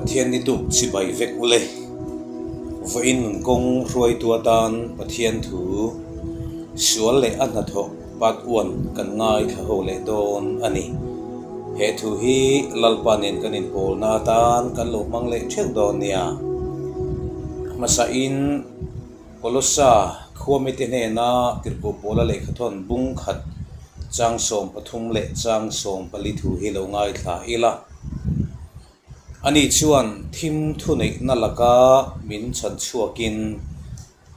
Pathian ni tuk chibai vek ule. Vawiin nun kawng hruaitu atan Pathian thu sual leh a hnathawh part one kan ngaithla ho leh dawn a ni. He thu hi Lalpa nen kan inpawlna atan kan lo hmang leh theuh dawn nia. Hmasain Kolossa khuamite hnena tirhkoh pawla lehkhathawn bung khat chang 13 leh chang 14 thu hi lo ngaithla ila. Ani chuan thim thuneihna laka min chhan chhuakin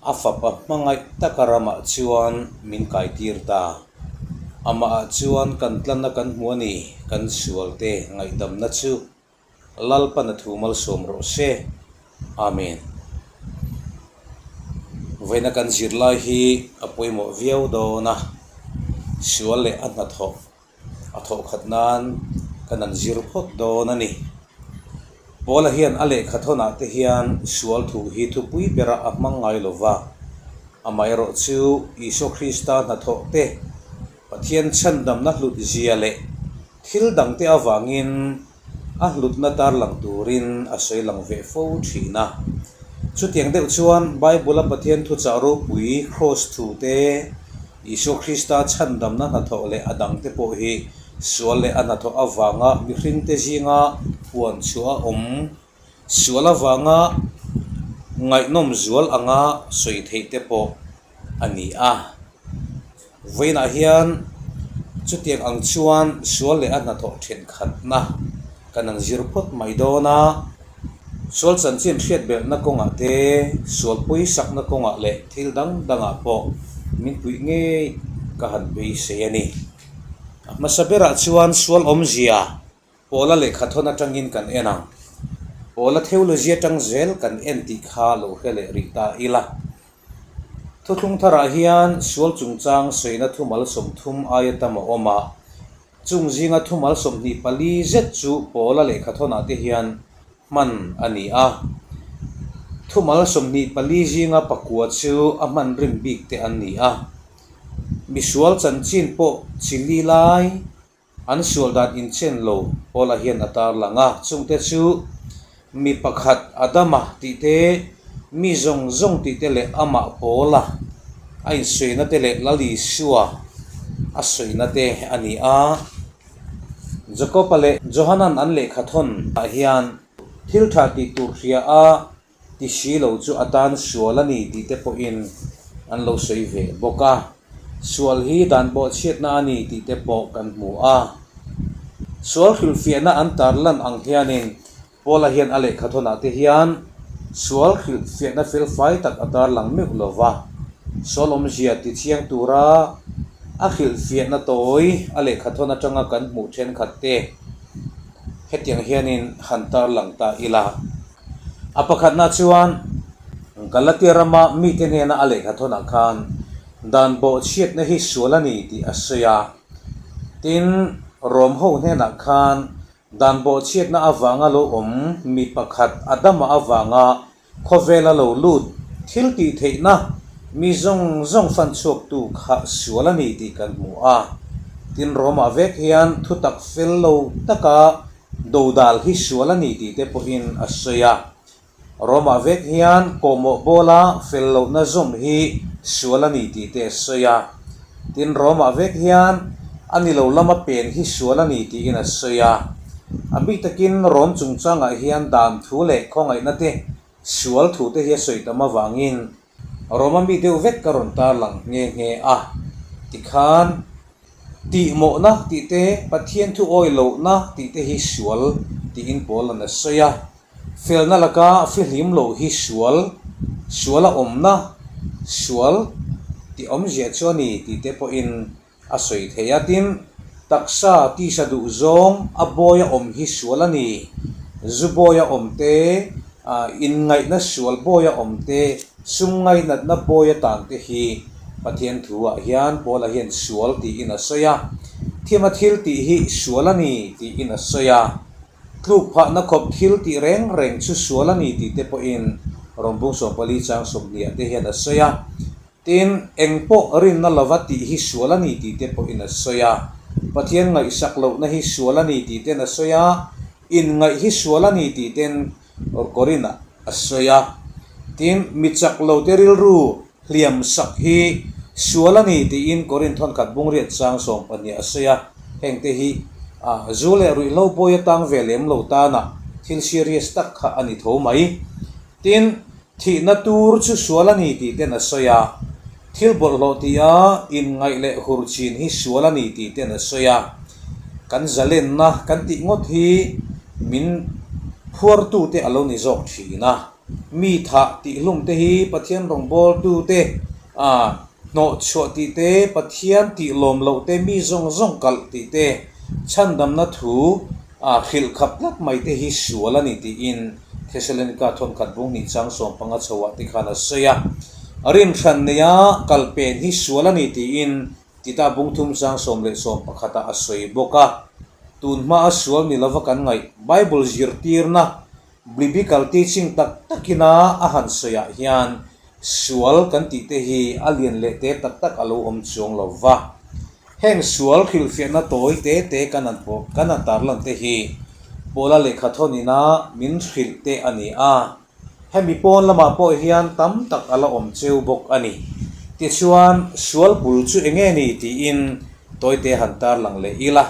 a fapa hmangaih taka ramah chuan min kaitir ta. Amahah chuan kan tlanna kan hmu a ni, kan sualte ngaihdamna chu Lalpan a thu malsawm rawh se. Amen. Vawiina kan zirlai hi a pawimawh viau dawn a, sual leh a hnathawh A thawhkhat nan kan an zir phawt dawn a ni. Paula hian a lehkha thawnah te hian sual thu hi thupui berah a hmang ngai lo va, amaherawh chu Isua Krista hnathawh te, Pathian chhandamna hlut zia leh thil dangte avangin a hlutna tarlang turin a sawi lang ve fo thin a. Chutiang deuh chuan Bible-a Pathian thuchah ropui Kraws thu te, Isua Krista chhandamna hnathawh leh a dangte pawh hi sual leh a hnathawh avanga mihringte zinga puan chhuah a awm sual avanga ngaihnawm zual anga sawi theih te pawh a ni a. Vawiinah hian chutiang ang chuan sual leh a hnathawh thenkhatna kan an zir phawt mai dawn a. Sual chanchin hriat belhna kawngah te, sual pawisakna kawngah leh thil dang dangah pawh min puih ngei ka han beisei a ni. A hmasa berah chuan sual awmzia Pawla lehkhathawn atangin kan en ang. Pawla theology atang zel kan en tih kha lo hre leh rih ta ila. Thuthlung tharah hian sual chungchang sawina thumal 30 aia tam a awm a. Chung zinga thumal 24 zet chu Pawla lehkhathawnah te hian hman a ni a. Thumal 24 zinga pakua chu a hman rim bik te an ni a. Misual chanchin pawh chili lai An sual dan inchen lo Paula hian a tarlang a, chungte chu mi pakhat Adama tih te, mi zawng zawng tih te leh amah Paula a insuihna te leh Lal Isua a suihna te a ni a. Jakoba leh Johanan an lehkha thawn ah hian thil tha tih tur hria a Ti si lo chu a tan sual a ni tih te pawhin an lo sawi ve bawk a. Sual hi dan bawhchhiatna a ni tih te pawh kan hmu a. Sual hrilhfiahna an tarlan ang hianin Paula hian a lehkhathawnah te hian sual hrilhfiahna felfai tak a tarlang meuh lo va. Sual awmzia tichiang tura a hrilhfiahna tawi a lehkhathawn atanga kan hmuh thenkhat te hetiang hianin han tarlang ta ila. A pakhatna chuan Galatia rama mite hnena a lehkha thawnah khan dan bawhchhiatna hi sual a ni tih a sawi a. Tin, Rom ho hnenah khan dan bawhchhiatna avanga lo awm mi pakhat Adama avanga khawvela lo lut thil tih theihna mi zawng zawng fan chhuaktu kha sual a ni tih kan hmu a. Tin, Romah vek hian thutak fel lo taka Dodal hi sual a ni tih te pawhin a sawi a. Roma vek hian kawhmawh bawla fel lohna zawm hi sual a ni tih te a sawi a. Tin, Roma vek hian a ni lo lama pen hi sual a ni tiin a sawi a. A bik takin Rom chungchangah hian dan thu leh khawngaihna te sual thu te hi a sawi tam avangin Roma mi deuh vek ka rawn tarlang nghe nghe a. Tikhan. Tihmawhna tih te, Pathian thu awi lohna tih te hi sual tiin Paula'n a sawi a. Felna laka fihlim loh hi sual, suala awmna, sual tih awmzia chu a ni tih te pawhin a sawi thei a. Tin, taksa tisa duh zawng a bawia awm hi sual a ni. Zu bawia awm te, inngaihna sual bawia awm te, sum ngainatna bawia tan te hi Pathian thu ah hian Paula hian sual tiin a sawi a, thima thil tih hi sual a ni tiin a sawi a, tluk phahna khawp thil tih reng reng chu sual a ni tih te pawhin Rawmbung 14 chang 20 ah te hian a sawi a, tin, eng pawh rinna lova tih hi sual a ni tih te pawhin a sawi a, Pathian ngaihsak lohna hi sual a ni tih ten a sawi a. Inngaih hi sual a ni tih ten Korinah a sawi a. Tin, mi chak lo te rilru hliam sak hi sual a ni tiin Korin thawnkhat bungriat chang 12 a sawi a. Heng te hi zu leh ruihhlo bawi atang ve lem lo tana thil serious tak kha a ni tho mai. Tin, thihna tur chu sual a ni tih ten a sawi a. Thil bawlhhlawh tia inngaih leh hur chin hi sual a ni tih ten a sawi a. Kan zalenna kan tih ngawt hi min phuartute a lo ni zawk thin a. Mi thah tih hlum te hi Pathian rawngbawltute a hnawh chhuah tih te, Pathian tih lawm loh te, mi zawng zawng kalh tih te, chhandamna thu A hrilh khap tlat mai te hi sual a ni tiin Thesalonika thawnkhat bung hnih chang 15 chhoah te khan a sawi a. Rinhran neia kal pen hi sual a ni tiin Tita bung thum chang 10 leh 11 ah a sawi bawk a. Tun hmaa sual ni lova kan ngaih Bible zirtirna Biblical teaching tak takina a han sawiah hian sual kan tih te hi a lian leh te tak tak a lo awm chuang lo va. Heng sual hrilhfiahna tawi te te kan an pawh kan an tarlan te hi Paula lehkha thawnina min hrilh te a ni a. Hemi pawn lamah pawh hian tam tak a la awm cheu bawk a ni. Tichuan sual bul chu eng nge ni tiin tawi te han tarlang leh ila.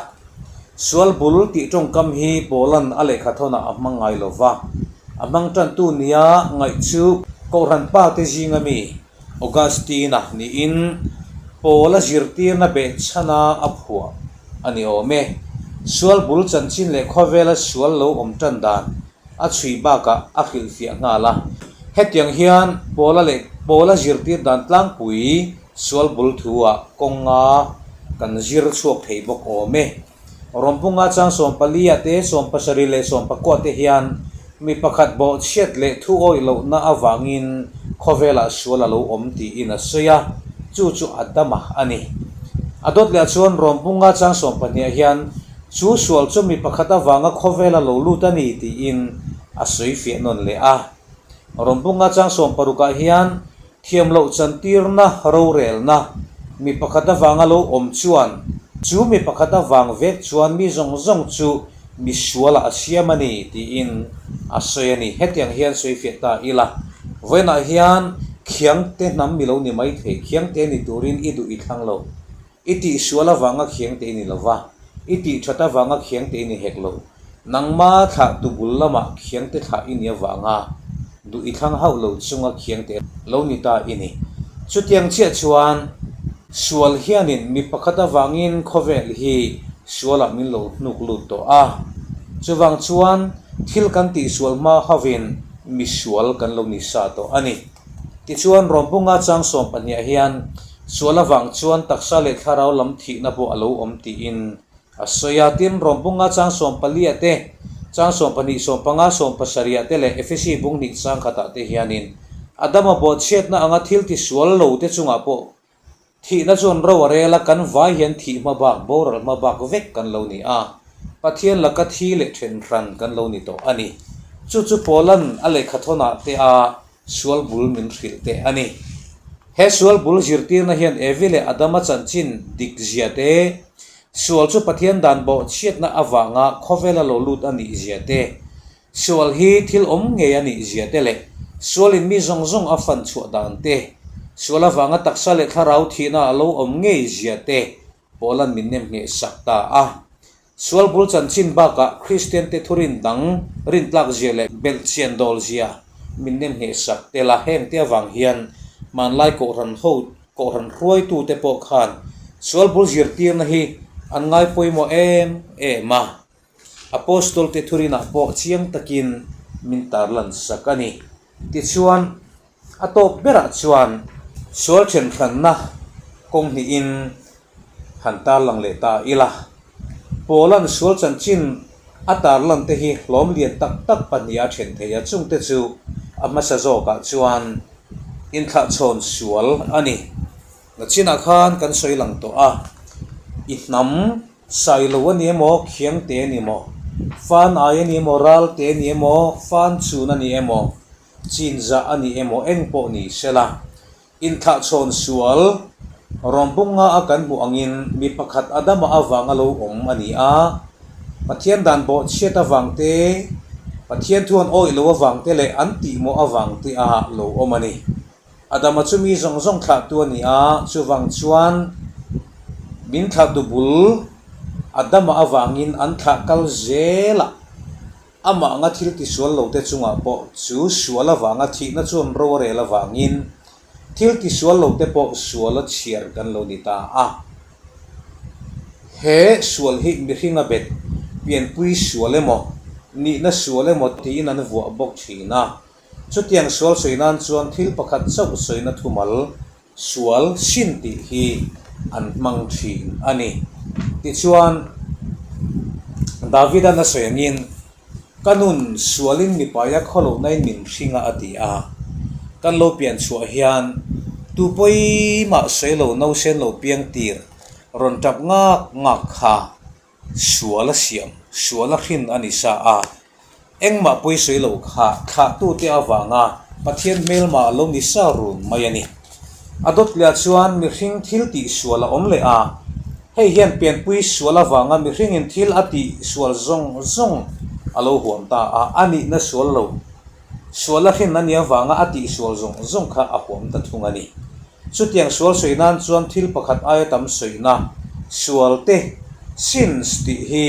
Sual bul tih tawngkam hi Paula'n a lehkha thawnah a hmang ngai lo va. A hmang tantu nia ngaih chu Kohhran pa te zinga mi Augustine-a niin Paula zirtirna behchhana a phuah a ni awm e. Sual bul chanchin leh khawvela sual lo awm tan dan a chhui bakah a hrilhfiah nghal a. Hetiang hian Paula leh Paula zirtir dan tlangpui Sual bul thu-ah kawnga kan zir chhuak thei bawk awm e. Rawmpunga chang 14 ah te, 70 leh 19 te hian mi pakhat bawhchhiat leh thu awih lohna avangin khawvelah sual a lo awm tiin a sawi a, chu chu Adama a ni. A dawt leh chuan Rawmpunga chang 12 ah hian chu sual chu mi pakhat avanga khawvela lo lut a ni tiin a sawi fiah nawn leh a. Rawmpunga chang 60 ah hian Thiam loh chantirna rorelna mi pakhat avanga lo awm chuan chu mi pakhat avang vek chuan mi zawng zawng chu mi sualah a siam a ni tiin a sawi a ni. Hetiang hian sawi fiah ta ila, vawiinah hian khiangte hnam mi lo ni mai thei, khiangte ni turin i duh i thlang lo. I tihsual avanga khiang te i ni lo va, i tihthat avanga khiang te i ni hek lo. Nangma thlah tu bul lamah khiang te thlah i ni avanga duh i thlang hauh lo chunga khiang te lo ni ta i ni. Chutiang chiah chuan sual hianin mi pakhat avangin khawvel hi sualah min lo hnuk lut tawh a. Chuvang chuan thil kan tihsual hma hauhin misual kan lo ni sa tawh a ni. Tichuan, Rawmbunga chang 12 ah hian sual avang chuan taksa leh thlarau lam thihna pawh a lo awm tiin a sawi a. Tin, Rawmbunga chang 14 ah te, chang 12, 15, 17 ah te leh Efesi bung hnih chang khatah te hianin Adama bawhchhiatna anga thil tisual lo te chungah pawh Thihna chuan ro a rel a, kan vai hian thih hma bak, boral hma bak vek kan lo ni a, Pathian laka thi leh then hran kan lo ni tawh a ni. Chu chu Paula'n a lehkha thawnah te a sual bul min hrilh te a ni. He sual bul zirtirna hian Evi leh Adama chanchin dik zia te, sual chu Pathian dan bawhchhiatna avanga khawvela lo lut a nih zia te, Sual hi thil awm ngei a nih zia te leh sualin mi zawng zawng a fan chhuah dan te, sual avanga taksa leh thlarau thihna a lo awm ngei zia te Paula'n min nem ngheh sak ta a. Sual bul chanchin bakah Kristian te thurin dang rintlak zia leh belhchian dawl zia min nem ngheh sak tel a. Heng te avang hian hmanlai kohhran ho kohhran hruaitu te pawh khan sual bul zirtirna hi an ngai pawimawh em em a. Apostol te thurinah pawh chiang takin min tarlan sak a ni. Tichuan, a tawp berah chuan sual thenhranna kawng hnihin han tarlang leh ta ila. Paula'n sual chanchin a tarlan te hi hlawm lian tak tak pahnih a then thei a, chungte chu a hmasa zawkah chuan inthlahchhawn sual a ni. Nachinah khan kan sawi lang tawh a, i hnam Sailo a ni emaw, Khiangte a ni emaw, Fan ai a ni emaw, Ralte a ni emaw, Fan chun a ni emaw, Chinzah a ni emaw, eng pawh ni sela. Inthlahchhawn sual, Rawmbunga a kan hmuh angin mi pakhat Adama avanga lo awm a ni a. Pathian dan bawhchhiat avang te, Pathian thu an awih lo avang te leh an tihmawh avang te a lo awm a ni. Adama chu mi zawng zawng thlahtu a ni a, chuvang chuan min thlahtu bul Adama avangin an thlah kal zel a. Amah anga thil tisual lote chungah pawh chu sual avanga thihna chuan ro a rel avangin thil tisual lote pawh sual a chhiar kan lo ni ta a. He sual hi mihringa bet pianpui sual emaw, nihna sual emaw tiin an vuah bawk thin a. Chutiang sual sawi nan chuan thil pakhat chauh sawina thumal Sual sin tih hi an hmang thin a ni. Tichuan, Davida'n a sawi angin, Ka nun sualin mipaia khawlohnain min hring a a ti a. Kan lo pian chhuah hian tu pawimah sawi lo nausen lo piang tir rawn tap ngak ngak kha Sual a siam, sual a hrin a ni sa a, engmah pawi sawi lo kha thlahtute avanga Pathian hmelma a lo ni sa run mai a ni. A dawtliah chuan mihring thil tih sual a awm leh a, hei hian pianpui sual avanga mihringin thil a tih sual zawng zawng a lo huam ta a, a nihna sual lo, sual a hrin a nih avanga a tih sual zawng zawng kha a huam ta thung a ni. Chutiang sual sawi nan chuan thil pakhat aia tam sawina, sual te, sins, tih hi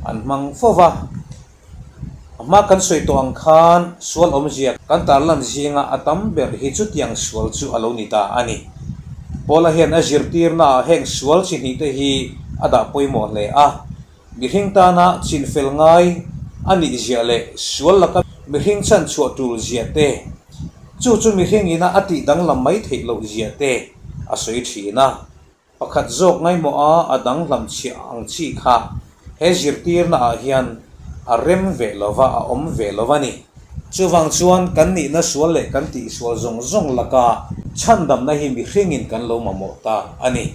an hmang fo va. A hma kan sawi tawh ang khan sual awmzia kan tarlan zinga a tam ber hi chutiang sual chu a lo ni ta a ni. Paula hian a zirtirnaah heng sual chi hnih te hi a dah pawimawh hle a. Mihring tana chinfel ngai a nih ziah leh sual laka mihring chan chhuah tul ziah te, chu chu mihring ina a tih danglam mai theih loh ziah te a sawi thin a. Pakhat zawk ngaihmawh a a danglam chhiah ang chi kha he zirtirna ah hian a rem ve lova a awm ve lo a ni. Chuvang chuan kan nihna sual leh kan tihsual zawng zawng laka chhandamna hi mihringin kan lo mamawh ta a ni.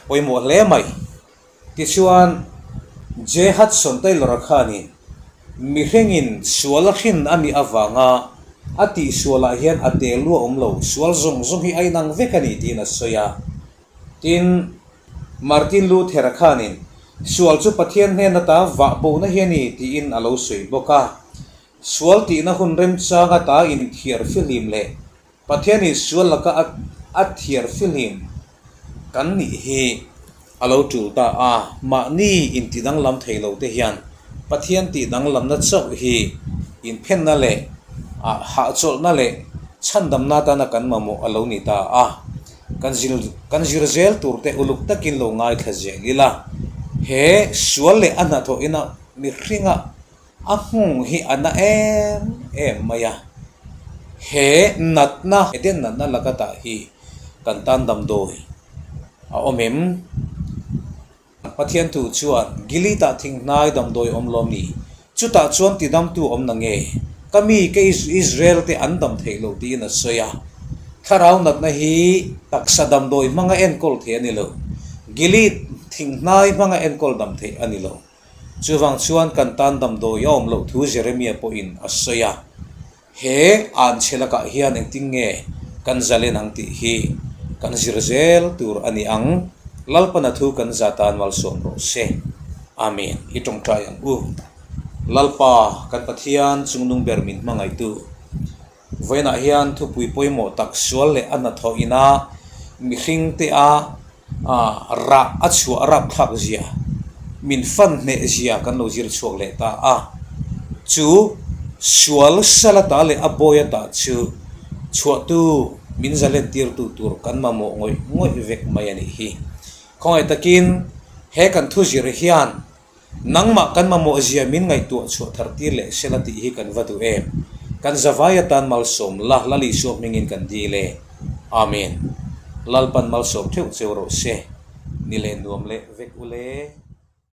Pawimawh hle mai. Tichuan, J. Hudson Taylor-a khanin mihringin sual a hrin a nih avanga a tihsualah hian a tel lu a awm lo, sual zawng zawng hi a inang vek a ni tiin a sawi a. Tin, Martin Luther-a khanin sual chu Pathian hnen ata vah bona hi a ni tiin a lo sawi bawk a. Sual tihna hun remchang ata inthiar fihlim leh Pathianin sual laka a a thiar fihlim kan nih hi a lo tul ta a, mahni intidanglam thei lo te hian Pathian tihdanglamna chauh hi inphenna leh hahchawlhna leh chhandamna atana kan mamawh a lo ni ta a. Kan zir kan zir zel tur te uluk takin lo ngaithla zel ila, he sual leh a hnathawh ina mihringa A hmung hi a na em em mai a, he natna, Eden natna laka tah hi kan tan damdawi a awm em? Pathian thu chuan Gilead-ah thinghnai damdawi awm lawm ni? Chutah chuan tidamtu awm na nge? Ka mi ka Israel te an dam theih loh tiin a sawi a. Thlarau natna hi taksa damdawi hmanga enkawl theih a ni lo. Gilead thinghnai hmanga enkawl dam theih a ni lo. Chuvang chuan kan tan damdawi a awm loh thu Jeremia pawhin a sawi a, He anchhe lakah hian engtin nge kan zalen ang tih hi kan zir zel tur a ni ang. Lalpana thu kan za tan malsawm rawh se. Amen. I tawngtai ang u. Lalpa, kan Pathian chungnung ber min hmangaihtu. Vawiinah hian thupui pawimawh tak sual leh a hnathawh ina mihring te a rah a chhuah rapthlak zia, min fan hneh zia kan lo zir chhuak leh ta a. Chu sual salata leh a bawi ata chu chhuahtu min zalen tirtu tur kan mamawh ngawih ngawih vek mai a nih hi. Khawngaih takin he kan thu zir hian Nangmah kan mamawh zia min ngaihtuah chhuah thar tir leh sela tih hi kan va duh em? Kan zavai atan malsawm la, Lal Isua hmingin kan dil e. Amen. Lalpan malsawm theuh cheu rawh se. Ni leh nuam leh vek u le.